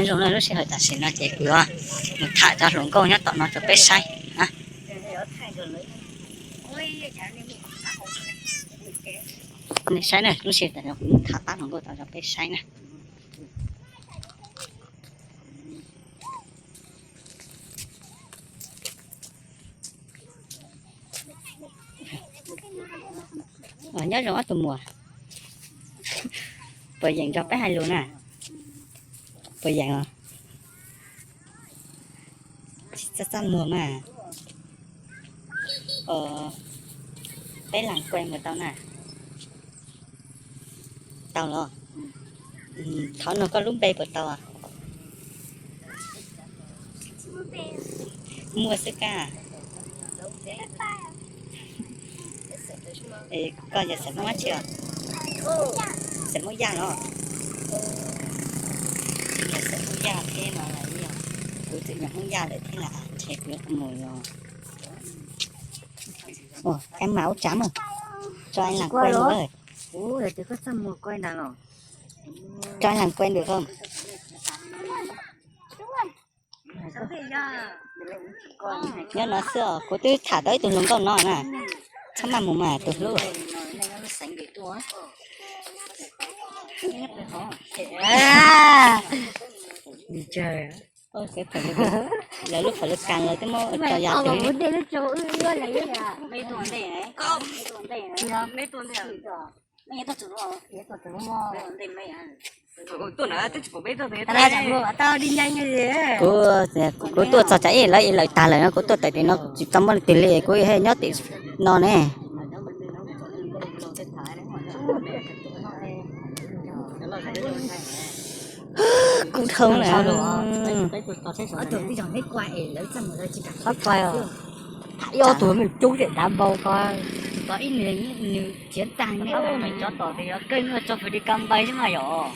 Nyob zoo na, lub sij hawm tam sim no ces kuv yuav mus tham cov hluas nkauj nyob tom no rau peb saib na. Nej saib na, lub sij hawm tam sim no kuv mus tham pab hluas nkauj tom rau peb saib na. Nyob zoo ob tug muam. Puas yeem nrog peb hais lus na? Puas yeem os? Txaj txaj muag mas. Peb lam kuaj mus tau na. Tau los? Thov nug koj lub npe puas tau? Muaj xwb kab. Koj yog xeem Hmoob dab tsi os? Xeem Hmoob Yaj los? Tsis yog xeem Hmoob Yaj thiab no los yog kuv txwm yog Hmoob Yaj lawm thiab na, ntshe kuv yuav tau mus los. Ua, kab mas ub tsav mus. Tso ib lam kuaj lus. Tso ib lam kuaj lus os. Nyob no xwb os, kuv twb tham tau ib tug hluas nkauj no na. Txhob maj mus mas tus hlub. Lawv lub qhov lus kas lawv twb muab tso yas tus. Kuv, kuv tuaj txog tsam ib lawv ib lawv tag lawm no, kuv tuaj tawm tim no tsis tau muaj leej twg li, kuv nyob tim no ne. Kuv dhau na. Ib ob tug me cub zem dav npau ko. Ib nws, nws txiav tag nws cov tom tes yog kawg nws tso fws li ka npai xwb mas yom.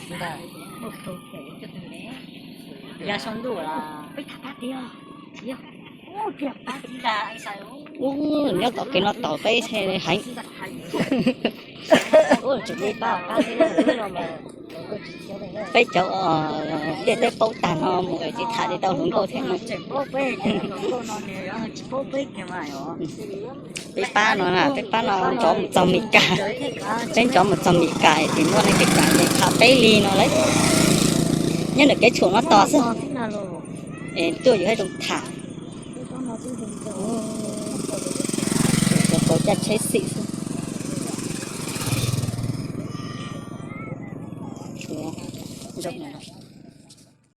Ya sau ntuj los peb tham pab tiag. Nyob tom kev no tos peb heev. Peb cov dej teb paub tag no mus tsis tham li tau hluas nkauj thiab no. Peb pab no, peb pab no nrov mus txog Mes Kas. Peb nrov mus txog Mes Kas tsis muaj leej twg kam tham peb li no lawm. Nyob ntawm kev tshuam no tos xwb. Es tuaj yus haj zoo tham. Cov caj tsheb xim xwb. Zoo.